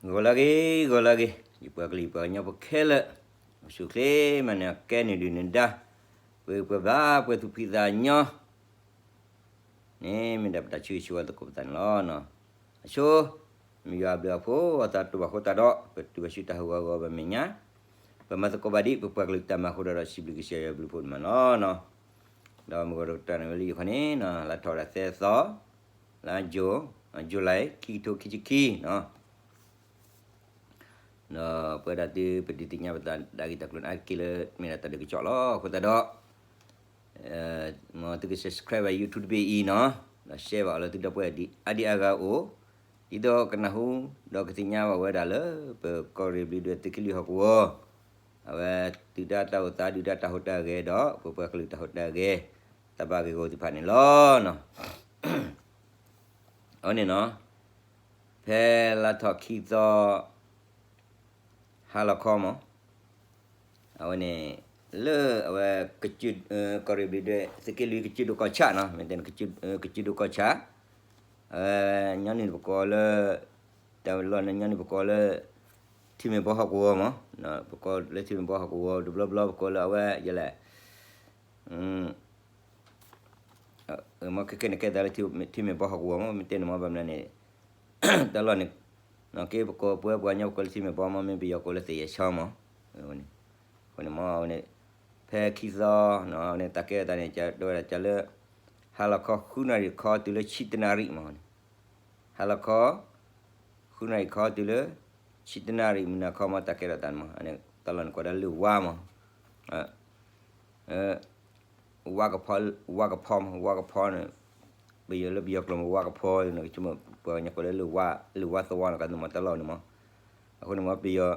ဂီၤလၢအဂ့ၤ, ဂီၤလၢအဂ့ၤ, ယပှၤကလုာ်ယပှၤကညီဖိခဲလၢာ်, အိၣ်ဆူၣ်အိၣ်ချ့မးန့ၣ် ကဲနုာ်ဒုၣ်နဒါ, ပှဲၤပှဲၤဘျါ ပှဲၤသူၣ်ဖှံသးညီ န့ၣ်မ့ၢ်ဒၣ်ပတၢ်ဆၢဂ့ၤဆၢဝါသကိးပသးန့ၣ်လီၤ. အဆိ, မ့ၢ်ယွၤအဘျုးအဖှိၣ်အသးတဘၣ်ဃိသတးဒီး ပတုၤဘၣ်ဆူတၢ်ဟးဂီၤဂီၤဘၣ်မဲာ်ညါ, ပမၤသကိးဘၣ်ဒံးပပှၤကလုာ်တၢ်မၤအဃိဒီး စံးဘျုးကစၢ်ယွၤအဘျုးအဖှိၣ်န့ၣ်မးလီၤ. ဒီးမုၢ်ဂီၤတကတီၢ်န့ၣ်ဝဲလၢယခီန့ၣ် လါထီၣ်ဝဲဒၣ်သၢသီ, လါ June, July ခံကထိခံဆံခံနီၤ. ဒီးပဝဲဒၣ်သုပဒုးသ့ၣ်ညါပသးတၢ်ဂ့ၢ်တၢ်ကျိၤန့ၣ် အါတက့ၢ်လၢမ့ၢ်ဒၣ်တၢ်ဒုးကစီၣ်လီၤ. အဃိသတးဒီး မ်သုက subscribe ဝဲဒၣ်ယ YouTube တဘ့ၣ်အံၤနီၤ, ဒီး share ဘၣ်အီၤလၢသုဒီပုၢ်ဝဲၢ်အါဒံအါဂၤအအိၣ်, ဒ်သိးကနၢ်ဟူ ဒီးကသ့ၣ်ညါဘၣ်ဝဲဒၣ်လၢ ပကီၢ်ရ့ၣ်ဘျံးဒွဲၣ်သုးက့လွံၢ်ဟီၣ်ကဝီၤ အဝဲဒုၣ်ဒါတၢ်အိၣ်သး ဒုၣ်ဒါတၢ်ဟူးတၢ်ဂဲၤဒီး ပပှၤကလုာ်တၢ်ဟူးတၢ်ဂဲၤ တၢ်ဘၣ်ဂ့ၢ်ဂီၢ်သ့ၣ်တဖၣ်န့ၣ်လီၤ. အဝဲန့ၣ်နီၤ, ဖဲလါထီၣ်ခံသီ ဟါလီၤခီမး, အဝဲန့ၣ် လၢအဝဲ ကီၢ်ရ့ၣ်ဘျံးဒွဲၣ် သုးက့လွံၢ်ကစၢၢ်ဒိၣ်ကီၢ်ဆၣ်နီၤ, မ့ၢ်တဲန့ၣ် ကစၢၢ်ဒိၣ်ကီၢ်ဆၣ်, အဝဲ ညီနုၢ်ပကိးလၢ တၢ်လီၢ်န့ၣ် ညီနုၢ်ပကိးလၢ ထံမ့ၢ်ဘီဟီၣ်ကဝီၤမး, ပကိးလၢထံမ့ၢ်ဘီဟီၣ်ကဝီၤ တဘျီဘျီ ပကိးလၢအဝဲ ယလဲၣ် မ်ခဲခဲန့ၣ် ကဲသးလၢထံမ့ၢ်ဘီဟီၣ်ကဝီၤမး, မ့ၢ်တဲန့ၣ်မး ဘၣ်မနုၤန့ၣ် တၢ်လီၢ်န့ၣ် က့ ပကိးပဝဲပှၤကညီ ပကိးလၢထံမ့ၢ်ဘီမး, မ့ၢ်ပယီၤကိးလၢသ့ၣ်ယဲၢ်ဆီမး, အဃိန့ၣ်မး အဝဲန့ၣ် ဖဲခံသီ အဝဲန့ၣ် တၢ်ကဲထီၣ်သးန့ၣ် တဲဝဲဒၣ်ကလၢ ဟါလီၤခီဃုနၣ်ရံၣ်ခီတုၤလၢဆံတနၣ်ရံၣ်မး, ဟါလီၤခီ ဃုနၣ်ရံၣ်ခီတုၤလၢ ဆံတနၣ်ရံၣ်မုၢ်နၤခီမး တၢ်ကဲထီၣ်သးန့ၣ်မး, တၢ်လီၢ်န့ၣ်ကိးဒၣ်လၢဝါမး ဝါကဖီ, ဝါကဖီမး, ဝါကဖီန့ၣ် ပယီၤလၢပယီၤကျိာ်မး ဝါကဖီန့ၣ် ပှၤကညီကိးလၢ လၢဝါသဝီန့ၣ် ကသ့ၣ်မးတၢ်လီၢ်န့ၣ်မး, အဃိန့ၣ်မး ပယီၤ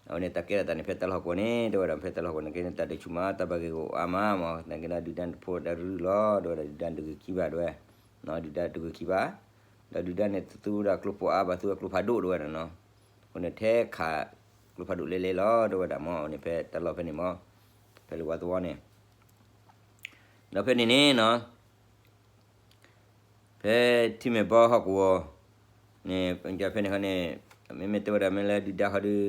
အဝဲန့ၣ် တၢ်ကဲထီၣ်သးန့ၣ် ဖဲတၢ်လီၢ်ဟီၣ်ကဝီၤန့ၣ် တဲဝဲဒၣ် ဖဲတၢ်လီၢ်ဟီၣ်ကဝီၤန့ၣ် ကဲန့ၣ် တၢ်ဒုးဆူၣ်မး တၢ်ဘၣ်ဂ့ၢ်ဂီၢ်အါမးမး, သနာ်က့ဒီး ဒုၣ်ဒါတဖိးတၢ်ရူၢ်လီၤ တဲဝဲဒၣ် ဒုၣ်ဒါတဂုာ်ခံဘၣ်ဒွဲ, ဒုၣ်ဒါတဂုာ်ခံဘၣ်, ဒီးဒုၣ်ဒါန့ၣ် တသူဝဲဒၣ်ကျိဖးဒိၣ်အါဘၣ် သူဝဲကျိဖးဒိၣ်တဲဝဲဒၣ်နီၤ, အဃိန့ၣ် ထဲခးကျိဖးဒိၣ်လဲလဲလီၤ တဲဝဲဒၣ်မး, အဝဲန့ၣ် ဖဲတၢ်လီၢ်ဖဲန့ၣ်မး, ဖဲလၢဝါသဝီန့ၣ် ဒီးဖဲန့ၣ်န့ၣ်နီၤ ဖဲထံမ့ၢ်ဘီဟီၣ်ကဝီၤန့ၣ် ဖဲန့ၣ်ခီန့ၣ် မ့မ့ၢ်တဲဝဲဒၣ်မ့ၢ်လၢဒုၣ်ဒါဃီဒီး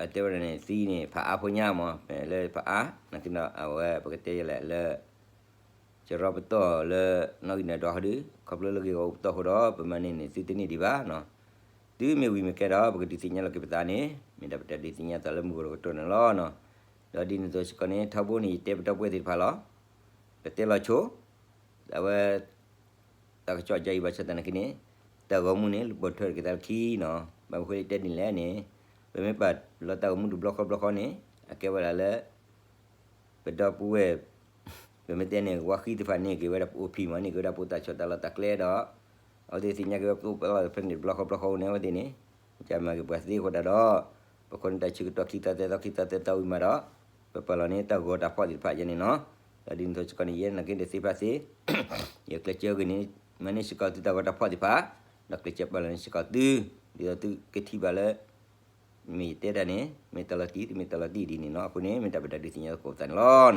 အတဲဝဲဒၣ်န့ၣ် သံန့ၣ် ဖးအါဖိညါမး, ဖဲလၢဖးအါ နာ်က့ဒီး အဝဲပကတဲယဲလဲၣ်လၢ ကရီပတီၢ်လၢ နီၣ်ဂံၢ်နၤဒွးဃီဒီး ခီဖျိလၢဂ့ၢ်ဂီၢ်အိၣ်ပတီၢ်အဃိဒီး ပမၤန့ၢ်န့ၣ် သုတန့ၢ်ဒံးဘၣ်နီၤ, တုၤမ့ၢ်ဝံၤမ့ၢ်ကဲဒီး ပကဒုးသ့ၣ်ညါလီၤက့ၤပသးန့ၣ် မ့ၢ်ဒၣ်ပတၢ်ဒုးသ့ၣ်ညါသးလၢမုၢ်ဂီၤတကတီၢ်န့ၣ်လီၤနီၤ, ဒီးဒ်န့ၣ်အသိးစ့ၢ်ကီးန့ၣ် ထီဘိန့ၣ် ယတဲပဒီပုၢ်ဝဲၢ်သ့ၣ်တဖၣ်လီၤ, ပတဲလီၤဆိ အဝဲ တၢ်ကစီၣ်အံၤဘၣ်ဆၣ်သနာ်က့န့ၣ် တၢ်ဂီၤမူန့ၣ် လၢပိာ်ထွဲက့ၤသးလၢခံနီၤ, ဘၣ်မနုၤဃိလၢယတဲဒ်န့ၣ်လဲၣ်န့ၣ် ပမ့ၢ်ပာ်လီၤတၢ်ဂီၤမူတဘျီဃီဘျီဃီန့ၣ် အကဲဝဲဒၣ်လၢ ပဒီပုၢ်ဝဲၢ် ပမ့ၢ်တဲန့ၣ် ဝါဃံသ့ၣ်တဖၣ်န့ၣ် က့ၤဝဲဒၣ်ပအိၣ်ဖံးမး န့ၢ်က့ၤဝဲဒၣ်ပအိၣ်တၢ်ဆီၣ်တၢ်လီၢ်တၢ်ကျဲဒီး အဝဲသ့ၣ်သ့ၣ်ညါက့ၤဝဲပအိၣ်ပလီၢ်ဖဲန့ၣ်တဘျီဃီဘျီဃီန့ၣ် အဝဲသ့ၣ်န့ၣ် ကမၤက့ၤပှၤသ့အဃိသတးဒီး ပခိၣ်န့ၣ်တၢ်ဆၢကတီၢ်ခံသီသၢသီ ခံသီသၢသီဝံၤမးဒီး ပပာ်လီၤန့ၢ်တၢ်ဂီၤတၢ်ဖီၣ်သ့ၣ်တဖၣ်ယဲန့ၣ်နီၤ, ဒီးဒ်န့ၣ်အသိးစ့ၢ်ကီးန့ၣ် ယဲနာ်က့ဒီးသ့ၣ်တဖၣ်သ့ ယကျဲးစၢးဂ့ၤန့ၣ် မၤန့ၢ်စ့ၢ်ကီးသုတၢ်ဂီၤတၢ်ဖီၣ်သ့ၣ်တဖၣ် ဒီးကျဲးစၢးပာ်လီၤန့ၢ်စ့ၢ်ကီးသု ဒ်သိးသုကထံၣ်ဘၣ်လၢ မ့ၢ်ယတဲတၢ်န့ၣ် မ့ၢ်တၢ်လီၤတံၢ် တမ့ၢ်တၢ်လီၤတံၢ်ဒ်န့ၣ်နီၤ, အဃိန့ၣ် မ့ၢ်တၢ်ပတၢ်ဒုးသ့ၣ်ညါသကိးပသးန့ၣ်လီၤနီၤ,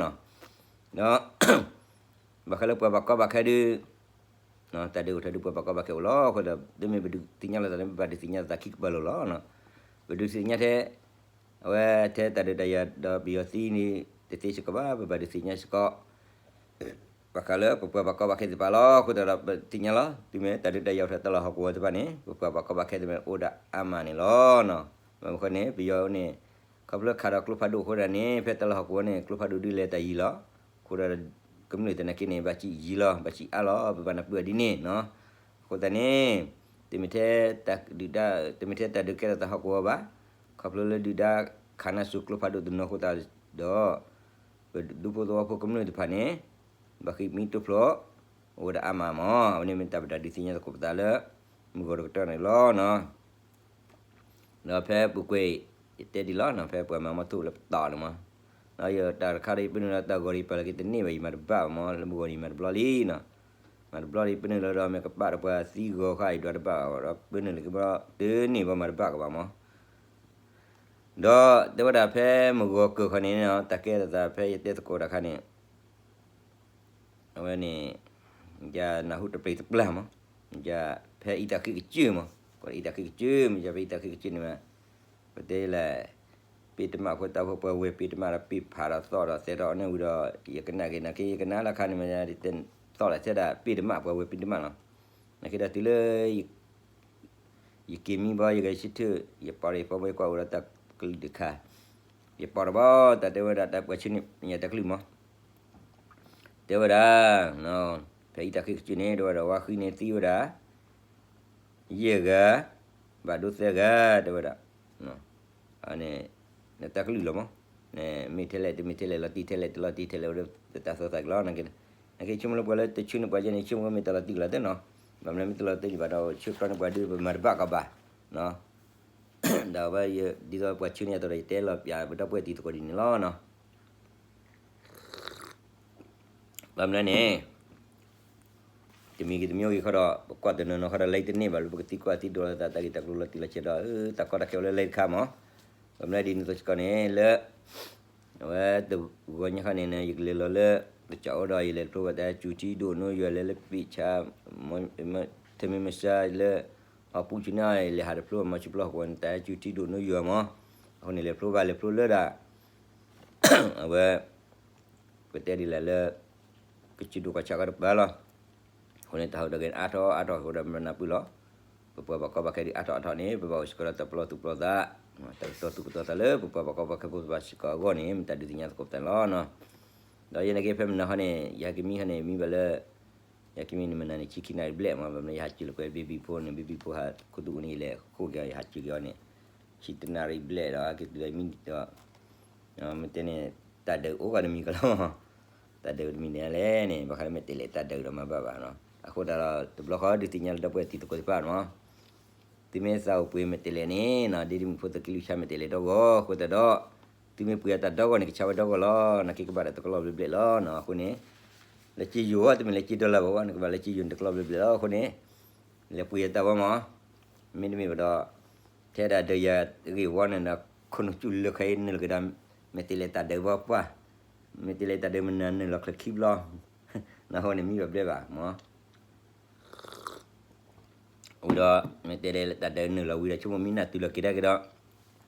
ဒီး ဘၣ်ဃးလၢပှၤဘၣ်ကီဘၣ်ခဲဒုး တၢ်ဒုးအိၣ်ထီၣ်ဒုးပှၤဘၣ်ကီဘၣ်ခဲအိၣ်လီၤ, အဃိဒီး သုမ့ၢ်ပဒုးသ့ၣ်ညါလိာ်သးန့ၣ် ပဘၣ်ဒုးသ့ၣ်ညါလိာ်သးခံကပၤလိၤလီၤ, ပဒုးသ့ၣ်ညါထဲ အဝဲထဲတၢ်ဒုးတၢ်ယၤဒီးပယီၤသံန့ၣ် တသ့စ့ၢ်ကီးဘၣ် ပဘၣ်ဒုးသ့ၣ်ညါစ့ၢ်ကီး ဘၣ်ဃးလၢပပှၤဘၣ်ကီဘၣ်ခဲသ့ၣ်တဖၣ်လီၤ, အဃိသတးဒီးပသ့ၣ်ညါလီၤ, တုၤမ့ၢ်တၢ်ဒုးတၢ်ယၤအိၣ်ထီၣ်တၢ်လီၢ်ဟီၣ်ကဝီၤသ့ၣ်တဖၣ်န့ၣ် ပပှၤဘၣ်ကီဘၣ်ခဲသ့ၣ်တဖၣ်န့ၣ်အိၣ်ဒၣ်အါမးန့ၣ်လီၤနီၤ, ဘၣ်မနုၤဃိန့ၣ် ပယီၤန့ၣ် ခီဖျိခးဒီးကျိဖးဒိၣ်အဃိဒၣ်န့ၣ် ဖဲတၢ်လီၢ်ဟီၣ်ကဝီၤန့ၣ် ကျိဖးဒိၣ်ဒုးလဲၤတၢ်ယံၤလီၤ, အဃိဒီး ကမျၢၢ်သနာ်က့န့ၣ် ဘၣ်စံးယံၤလီၤ ဘၣ်စံးအါလီၤ ပဘၣ်နၢ်ပၢၢ်အီၤဒ်န့ၣ်နီၤ, အဃိသတးန့ၣ် တမ့ၢ်ထဲတၢ်ဒုး တမ့ၢ်ထဲတၢ်ဒုးကဲထီၣ်သးဟီၣ်ကဝီၤဘၣ်, ခီဖျိလၢဒုၣ်ဒါခးနါစိၤကျိဖးဒိၣ်တနီၤအဃိသတးဒီး ပဒူဖိသဝီဖိကမျၢၢ်တဖၣ်န့ၣ် ဘၣ်ဃ့ၢ်မှံတိဖျိ အိၣ်ဝဲဒၣ်အါမးမး, အဝဲန့ၣ်မ့ၢ်တၢ်ပတၢ်ဒုးသ့ၣ်ညါသကိးပသးလၢ မုၢ်ဂီၤတကတီၢ်န့ၣ်လီၤနီၤ, ဒီးဖဲပူၤကွံာ် ယတဲဒ်လီၤနီၤ, ဖဲပှၤမၤမီၢ်ထူၣ်လၢပတီၢ်န့ၣ်မး, ဒီးယတၢ်တခါဒီးယပၢနုာ်လီၤတၢ်ဂီၤဒီးယပာ်လီၤက့ၤတန့ၢ်ဘၣ် ယမၤတဘၣ်ဘၣ်မး, လၢမုၢ်ဂီၤန့ၣ်ယမၤတဘျီလံနီၤ, မၤတဘျီဒီးယပၢနုာ်လီၤဒီးမ့ၢ်ကပာ်ဒီးပှၤသံဂီၤဃာ်ယဒွးတဘၣ်ဘၣ်ဒီး ပၢနုာ်လီၤက့ၤဘျီ တန့ၢ်ဘၣ်မၤတဘၣ်ကဘၣ်မး ဒီးတဲဝဲဒၣ်ဖဲမုၢ်ဂီၤကၢၢ်ခီန့ၣ်နီၤ, တၢ်ကဲထီၣ်သးဖဲယတဲသကိးတၢ်ခါန့ၣ် အဝဲန့ၣ် ယနၢ်ဟူတပျ့ၤတပျၢ်မး, ယဖဲအံသၣ်ဃ့ကစၢၢ်မး, အံးတၢ်ခံကစၢၢ် မ့ၢ်ယၤပအံးတၢ်ခံကစၢၢ်န့ၣ်မး, ပတဲလၢ ပ့ၢ်တမၣ်ဖိတၢ်ဖိပှၤဝဲၢ်ပ့ၢ်တမၣ်ဒီး ပ့ၢ်ဖးဒီးသီၣ်ဒီးသဲထီၣ်အီၣ်န့ၢ်ဝံၤဒီး ယကနၣ်က့ၤ နာ်က့ယကနၣ်လၢခါန့ၣ်မး ယတဲသီၣ်ဒီးသဲဒၣ် ပ့ၢ်တမၣ်ပှၤဝဲၢ်ပ့ၢ်တမၣ်လီၤ. နာ်က့ဒီးတုၤလၢ ယက့ၤမံဘီ ယဂဲၤဆၢထၢၣ် ယပီၢ်ဒီးယပီၢ်ဘီ ယကွၢ်ဝဲဒီးတၢ်ကလုၢ်တခါ, ယပီၢ်ဒီးဘီ တၢ်တဲဝဲဒၣ်တၢ်ပှၤဆၢန့ၣ် ညါတၢ်ကလုၢ်မး, တဲဝဲဒၣ် ဖဲအံးတၢ်ခံကစၢၢ်န့ၣ် တဲဝဲဒၣ် ဝါဃံန့ၣ်သံဝဲဒၣ် ယဲၢ်ဂၤ, ဘၣ်ဒိသၢဂၤ တဲဝဲဒၣ်, န့ၣ် နတၢ်ကလုၢ်လီၤမး, မ့ၢ်ထဲလဲၣ်တမ့ၢ်ထဲလဲၣ် လီၤတံၢ်ထဲလဲၣ်တလီၤတံၢ်ထဲလဲၣ် အိၣ်ဒီးတၢ်သီၣ်သးက့ၤလီၤ. နာ်က့ဆိကမိၣ်လၢပှၤလၢတဆၢန့ၢ်ပှၤယဲန့ၣ် ဆိကမိၣ်မ့ၢ်တၢ်လီၤတံၢ်ကလီၤသ့နီၤ, ဘၣ်မနုၤမ့ၢ်တၢ်လီၤတံၢ်ဘၣ်ဒီး ဆၢကတီၢ်န့ၢ်ပှၤဒုးပမၤတဘၣ်ကီးဘၣ်, ဒီးဝဲ ဒ်သိးပှၤဆၢန့ၢ်အသိးဒီး ယတဲလီၤပျးပဒီပုၢ်ဝဲၢ်တံၤသကိးဒ်န့ၣ်လီၤ. ဘၣ်မနုၤန့ၣ် တမံၤဂ့ၤတမံၤဂ့ၤဃီဒီး ပကွၢ်တနီၤနီၤဃီဒီး လၢတန့ၢ်ဘၣ်လၢ ပကသံကွၢ်သံဒိးလိာ်သး တၢ်ဂ့ၢ်တၢ်ကျိၤလီၤတံၢ်လီၤဆဲးဒီး တၢ်ကီတၢ်ခဲအိၣ်လၢလၢတခါမး, ဘၣ်မနုၤဒ်န့ၣ်အသိးစ့ၢ်ကီးန့ၣ် လၢ အဝဲတဂီၤညါခီန့ၣ် ယကလဲၤလီၤလၢ ကစၢ်အိၣ်ဒီး ယလဲၤတဖျိဘၣ်တၢ်စူၤထံဒိၣ်နိယွၤ လဲၤလၢပ့ၢ်ဆါ ထမ့ၢ်မဆါလၢ ဟီၣ်ပူၤဆူၣ်န့ၣ် ယလဲၤဟးတဖျိဘၣ် မီၤဆူၣ်ပျီဟီၣ်ကဝီၤန့ၣ် တၢ်စူၤထံဒိၣ်နိယွၤမး, အဃိန့ၣ် လဲၤဖျိဘၣ်လဲၤဖျိလၢဒၣ် အဝဲ ပတဲဒ်လဲၣ်လၢ ကစၢ်ဒိၣ်ကီၢ်ဆၣ်ကီးတပၤလီၤ. အဃိန့ၣ် တၢ်ဟူးတၢ်ဂဲၤန့ၣ် အါထီၣ်အါထီၣ်အဃိဒီး မနုၤပၢၢ်လီၤ. ပပှၤဘၣ်ကီဘၣ်ခဲဒ်အါထီၣ်အါထီၣ်န့ၣ် ပဘၣ်အိၣ်စ့ၢ်ကီးဒီးတၢ်ပလီၢ်သူၣ်ပလီၢ်သး, တၢ်ကစီၣ်သူၣ်ကစီၣ်သးလၢ ပပှၤဘၣ်ကီဘၣ်ခဲဖိပှၤစ့ၢ်ကီးအဂီၢ်န့ၣ် မ့ၢ်တၢ်ဒုးသ့ၣ်ညါသကိးပသးန့ၣ်လီၤ. ဒီးယဲနာ်က့ဖဲမနုၤဟီန့ၣ် ယဟဲက့ၤမံဟီန့ၣ် မံဘၣ်လၢ ယဟဲက့ၤမံန့ၣ် မနုၤန့ၣ် ဆံခံနၣ်ရံၣ်ဘျဲၣ်မး, ဘၣ်မနုၤယဟးစၢၤလီၤကွဲ ဘ့ဘံၣ်ဖိန့ၣ် ဘ့ဘံၣ်ဖိဟးခိၣ်သူၣ်အူန့ၣ် ယလဲၤဃိက့ၤအီၤ ယဟးစၢၤက့ၤအီၤန့ၣ် ဆံတနၣ်ရံၣ်ဘျဲၣ်ဒီး ဟဲက့ၤတုၤလၢမံဒီး မ့ၢ်တဲန့ၣ် တၢ်ဒုးအိၣ်ဂၤတမံၤကလီၤ, တၢ်ဒုးတမံၤန့ၣ်လဲၣ်န့ၣ် ဘၣ်ဃးလၢမဲာ်တဲးလဲးတၢ်ဒုးဒီးမၤဘၣ်ဘၣ်နီၤ, အဃိသတးဒီး တဘျီဃီဒုးသ့ၣ်ညါလၢဒီပုၢ်ဝဲၢ်တံၤသကိးတဖၣ်နီၤ, သုမ့ၢ်သးအိၣ်ပှ့ၤမဲာ်တဲးလဲးန့ၣ်နီၤ ဒ်တမုၢ်ဖိသကံလူၢ်ဆါမဲာ်တဲးလဲးဒီဂီၢ် အဃိသတးဒီး သုမ့ၢ်ပှ့ၤအတၢ်ဒီဂီၢ်န့ၣ် ကဆါဝဲဒီဂီၢ်လီၤ, နာ်က့ကဘၣ်ဒီးတကလီၢ်ဘျဲၣ်ဘျဲၣ်လီၤနီၤ, အဃိန့ၣ် လဲၤစ့ယိၤဝဲ တမ့ၢ်လဲၤစ့ဒီလၣ်ဘၣ်ဝဲ နကဘၣ်လဲၤစ့ယိၤန့ၣ် တကလီၢ်ဘျဲၣ်ဘျဲၣ်လီၤ, အဃိန့ၣ် လဲၤပှ့ၤအတၢ်ဝဲမး, မ့တမ့ၢ်ဘၣ်ဒီး ထဲဒၣ်ဒီးယၤဂ့ၢ်ဝီန့ၣ်ဒီး ခိၣ်နူာ်စူၣ်လၢခါအံၤနုာ်လီၤက့ၤဒီး မဲာ်တဲးလဲးတၢ်ဒုးဘၣ်ပှၢ်, မဲာ်တဲးလဲးတၢ်ဒုးမနုၤနုာ်လီၤချၢခံဘျီ, နဟိန့ၣ်မံဘၣ်ဘျဲၣ်ဘၣ်မး ဝံၤဒီး မ့ၢ်တဲဒ်လဲၣ်တၢ်ဒုးနုာ်လီၤဝံၤဒီး ဆိကမိၣ်မံနၢ်တုၤလီၤက့ၤဒၣ်က့ၤဒီး,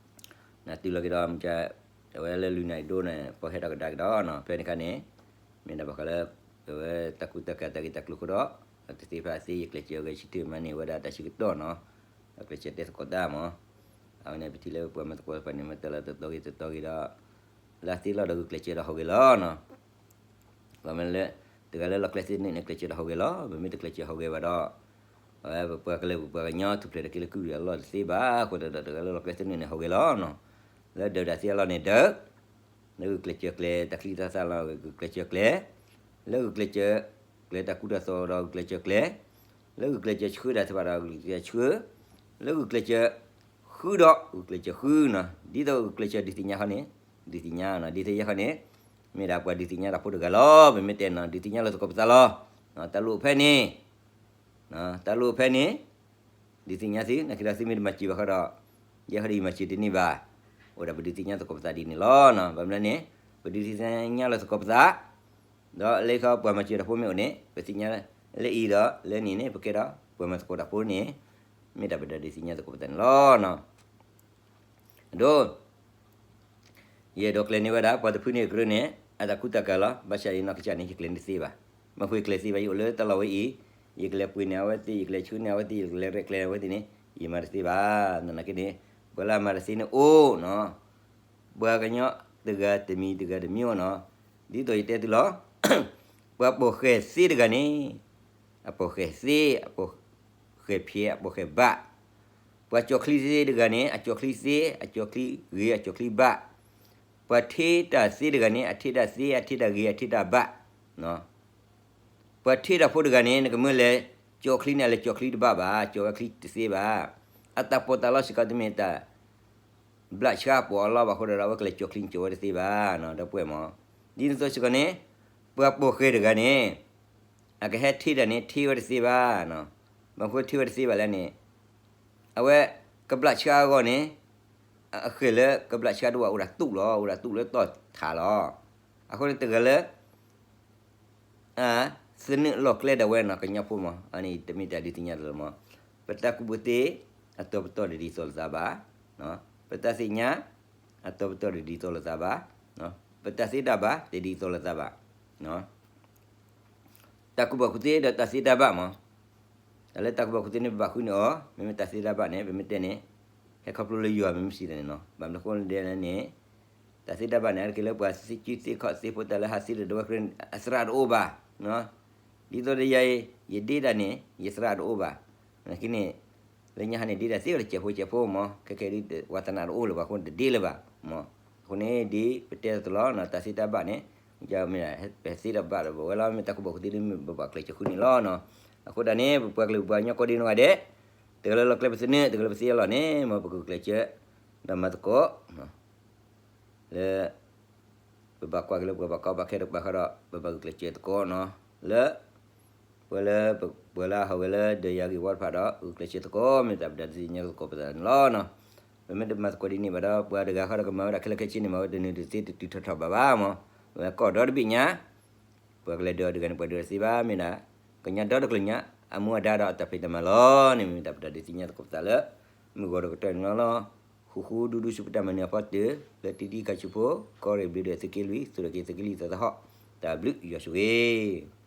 နၢ်တုၤလီၤက့ၤဒီး မ့ၢ်ဝဲလၢလွံၢ်နၣ်ရံၣ်ဒိၣ်န့ၣ် ပှၤဟဲထီၣ်ကဒါက့ၤဒီးနီၤ, ဖဲန့ၣ်အခါန့ၣ် မ့ၢ်ဒၣ်ဘၣ်ဃးလၢ အဝဲတၢ်ကူတၢ်ကၤတၢ်ဂ့ၢ်တၢ်ကျိၤအဃိဒီး တသ့ဖဲအသ့ ယကျဲးစၢးဂဲၤဆၢထၢၣ်မးန့ၢ်ဝဲဒၣ်တၢ်ဆၢကတီၢ်နီၤ, ယကျဲးစၢးတဲသကိးတၢ်မး, အဝဲန့ၣ် ပထံၣ်လၢပှၤမၤသကိးတဖၣ်န့ၣ် မ့ၢ်တၢ်လီၤတတီၤဂ့ၤတတီၤဂ့ၤဒီး လၢသ့လီၤဒီးဂုာ်ကျဲးစၢးဒီးဟူးဂဲၤလီၤနီၤ ပမ့ၢ်လၢ တဂၤလၢလီၢ်ကျဲသ့ၣ်န့ၣ်န့ၣ် ကျဲးစၢးဒီးဟူးဂဲၤလီၤ, ပမ့ၢ်တကျဲးစၢးဟူးဂဲၤဘၣ်ဒီး အဝဲပပှၤကလုာ်ပပှၤကညီထူၣ်ဖျဲးတၢ်က့ၤလၢကုၢ်အလီၢ်တသ့ဘၣ်, အဃိသတးဒီး တဂၤလၢလီၢ်ကျဲသ့ၣ်န့ၣ်န့ၣ် ဟူးဂဲၤလီၤနီၤ, လၢဒုးတၢ်သ့အလီၢ်န့ၣ်ဒုး, လၢဂုာ်ကျဲးစၢးကျဲၤ တၢ်ချံတၢ်သၣ်လီၤ ဂုာ်ကျဲးစၢးကျဲၤ, လၢဂုာ်ကျဲးစၢးကျဲၤတၢ်ကူတၢ်သိးဒီးဂုာ်ကျဲးစၢးကျဲၤ, လၢဂုာ်ကျဲးစၢးဆှၢတၢ်သ့ၣ်တဖၣ်ဒီးဂုာ်ကျဲးစၢးဆှၢ, လၢဂုာ်ကျဲးစၢး ဃုဒီးဂုာ်ကျဲးစၢးဃုနီၤ, ဒ်သိးဂုာ်ကျဲးစၢးဒုးသ့ၣ်ညါဃီန့ၣ်, ဒုးသ့ၣ်ညါနီၤ, ဒ်သိးယဲဃီန့ၣ် မ့ၢ်ဒၣ်ပှၤဒုးသ့ၣ်ညါတၢ်ဖိတဂၤလီၤ, ပမ့ၢ်တဲနီၤ ဒုးသ့ၣ်ညါလၢသကိးပသးလီၤ, တၢ်လိၣ်ဖဲန့ၣ်, တၢ်လိၣ်ဖဲန့ၣ်, ဒုးသ့ၣ်ညါသု, နာ်က့ဒီးသုမ့ၢ်တမၤစၢၤဘၣ်ဃီဒီး, ယဲဃီဒီးယမၤစၢၤတန့ၢ်ဘၣ်, အိၣ်ဒၣ်ပဒုးသ့ၣ်ညါသကိးပသးဒ်န့ၣ်လီၤ, ဘၣ်မနုၤန့ၣ်, ပဒုးသ့ၣ်ညါလၢသကိးပသး ဒီးလၢခီပှၤမၤစၢၤတၢ်ဖိမ့ၢ်အိၣ်န့ၣ် ပသ့ၣ်ညါလၢအံၤဒီး လၢနံၤန့ၣ် ပကဲဒီးပှၤမၤသကိးတၢ်ဖိန့ၣ်, မ့ၢ်ဒၣ်ပဒုးသ့ၣ်ညါသကိးပသးန့ၣ်လီၤ. အဒိ ယအဲၣ်ဒိးကျဲၤန့ၢ်ဝဲဒၣ် ပှၤတဖုန့ၣ်အကြၢးန့ၣ် အတၢ်ကူတၢ်ကၤလီၤ, ဘၣ်ဆၣ်အံၤနီၢ်ကစၢ်န့ၣ် ယကျဲၤန့ၢ်တသ့ဘၣ်, မ့ၢ်ဃိကျဲၤသ့ဘၣ်, ယအိၣ်လၢတၢ်လီၢ်ဝဲအံၤ, ယကလဲၤပှ့ၤန့ၢ်အဝဲသ့ၣ်, ယကလဲၤဆှၢန့ၢ်အဝဲသ့ၣ်, ယကလဲၤရဲၣ်ကျဲၤအဝဲသ့ၣ်န့ၣ် ယမၤတသ့ဘၣ်, နာ်က့န့ၣ်, ပှၤလၢအမၤတသ့န့ၣ်အိၣ်နီၤ ပှၤကညီတဂၤတမံၤတဂၤတမံၤနီၤ, ဒ်သိးယတဲသုလီၤ, ပှၤပိာ်ဃဲၤသ့တဂၤန့ၣ်, အပိာ်ဃဲၤသ့, အပိာ်ဃဲၤဖျဲး, အပိာ်ဃဲၤဘၣ်, ပှၤကၠီၤချံသ့တဂၤန့ၣ် အကၠီၤချံသ့, အကၠီၤချံဂ့ၤ, အကၠီၤချံဘၣ်, ပှၤထ့တၢ်သ့တဂၤန့ၣ် အထ့တၢ်သ့, အထ့တၢ်ဂ့ၤ, အထ့တၢ်ဘၣ် ပှၤထ့တၢ်ဖိတဂၤန့ၣ် နကမၢလဲၤကၠီၤချံန့ၣ် အလဲၤကၠီၤချံတဘၣ်ဘၣ်, ကၠီၤဝဲချံတသ့ဘၣ်, အတၢ်ပီးတၢ်လီစ့ၢ်ကီးတမ့ၢ်တၢ် ဘျးဆှါပိာ်အလီၢ်ဘၣ်အဃိဒီး အဝဲကလဲၤကၠီၤချံန့ၣ် ကၠီၤဝဲတသ့ဘၣ်, ဒီပုၢ်ဝဲၢ်မး, ဒ်သိးစ့ၢ်ကီးန့ၣ်, ပှၤပိာ်ဃဲၤတဂၤန့ၣ်, အကဟဲထ့တၢ်န့ၣ် ထ့ဝဲတသ့ဘၣ်, ဘၣ်မနုၤဃိထ့ဝဲတသ့ဘၣ်လဲၣ်န့ၣ်, အဝဲကဘျးဆှါအဂီၢ်န့ၣ်, အဃဲၤလၢကဘျးဆှါတဝၢ်အိၣ်ဒီးတူၢ်လီၤ, အိၣ်ဒီးတူၢ်လၢတီၢ်ထးလီၤ, အဃိန့ၣ်တဂၤလၢ သနၢၣ်လီၢ်ကျဲဒၣ်ဝဲနီၤ ကညီဖိမး, အန့ၣ်တမ့ၢ်တၢ်ဒုးသ့ၣ်ညါတလီၤမး, ပတၢ်ကူၣ်ဘၣ်သ့ အတီပတီၢ်တဒ်သိးလိာ်သးဘၣ်, ပတၢ်သ့ၣ်ညါ အတီပတီၢ်တဒ်သိးလိာ်သးဘၣ်, ပတၢ်သ့တၢ်ဘၣ်တဒ်သိးလိာ်သးဘၣ်. တၢ်ကူၣ်ဘၣ်ကူၣ်သ့ဒီးတၢ်သ့တၢ်ဘၣ်မး, တၢ်လၢတၢ်ကူၣ်ဘၣ်ကူၣ်သ့န့ၣ် ပဘၣ်ဃုန့ၢ်အီၤ, မ့မ့ၢ်တၢ်သ့တၢ်ဘၣ်န့ၣ် ပမ့ၢ်တဲန့ၣ် ဟဲခီဖျိလၢယွၤမ့မ့ၢ်စံးတၢ်န့ၣ်နီၤ. ဘၣ်မနုၤအဃိလဲၣ်န့ၣ် တၢ်သ့တၢ်ဘၣ်န့ၣ် အါတက့ၢ်လၢပှၤသ့စုသ့ခီၣ်သ့ဖိတၢ်လၢဟးသ့ဒီးဒဝဲၢ်ခရံာ် အသရၣ်တအိၣ်ဘၣ်. ဒ်သိးဒီးယၤအံၤ ယဒ့တၢ်န့ၣ် ယသရၣ်တအိၣ်ဘၣ်. နာ်က့န့ၣ် လၢညါဟါန့ၣ် ဒ့တၢ်သ့ဝဲတစဲးဖိစဲးဖိမး, ခဲခဲဒ်ဝါသနာတအိၣ်လၢၤဘၣ်အဃိန့ၣ် တဒ့လၢၤဘၣ်မး. အဃိန့ၣ် ဒ်ပတဲတၢ်တလီၤနီၤ တၢ်သ့တၢ်ဘၣ်န့ၣ် မ့ၢ်ပသ့တၢ်ဘၣ်ဒီးဝဲလီၤ မ့ၢ်တၢ်ကူၣ်ဘၣ်ကူၣ်သ့ဒ်မ့ၢ်ပဘၣ်ကျဲးစၢးဃုန့ၣ်လီၤနီၤ. အဃိဒၣ်န့ၣ် ပပှၤကလုာ်ပပှၤကညီကိးဒံနီၢ်ဂၤဒဲး တဂၤလၢလီၤကျဲပသနၢၣ် တဂၤလၢပသ့အလီၢ်န့ၣ် မ်ပကကျဲးစၢး ဒီးမၤသကိး လၢ ပဘၣ်ကွၢ်က့ၤလၢပှၤဘၣ်ကီဘၣ်ခဲတကပၤဃီဒီး ပဘၣ်ဂုာ်ကျဲးစၢးသကိးနီၤ, လၢ ပှၤလၢ ပှၤလၢအဟးဂီၤဝဲလၢဒီးယၤဂ့ၢ်ဝီတဖၣ်ဒီး ဂုာ်ကျဲးစၢးသကိး မ့ၢ်တၢ်ပဒုးသ့ၣ်ညါသကိးပသးန့ၣ်လီၤနီၤ. ပမ့ၢ်တမၤသကိးဒ်န့ၣ်ဘၣ်ဒီး ပှၤတဂၤဃီဒီးကမၤဝဲဒၣ်ခဲလၢာ်ခဲဆ့န့ၣ် မၤဝဲတနုၤတသ့တတုၤထီၣ်ထီၣ်ဘၣ်ဘၣ်မး, ပဝဲကီၢ်ဒီတဘ့ၣ်ညါ ပှၤကလဲၤဒုးအီၤတဂၤန့ၣ် ပှၤဒုးအီၤတသ့ဘၣ် မ့ၢ်ဒၣ် ကညီဒီတကလုာ်ညါ အမူအဒါဒီးအတၢ်ဖံးတၢ်မၤလီၤန့ၣ် မ့ၢ်တၢ်ပဒုးသ့ၣ်ညါသကိးပသးလၢ မုၢ်ဂီၤဒီးကတီၢ်န့ၣ်လီၤ. ဃူဃူဒူဒူဆူပတၢ်မၤနၢၤအဖီတၢၢ် လၢတံၤတံၤခါဆူဖိ ကီၢ်ရ့ၣ်ဘျုးဒီးသုးက့လွံၢ် သုးရ့ၣ်က့ၤသုးက့လွံၢ်သီသဟီၣ် တၢ်ဘျုးယွၤဆိၣ်ဂ့ၤ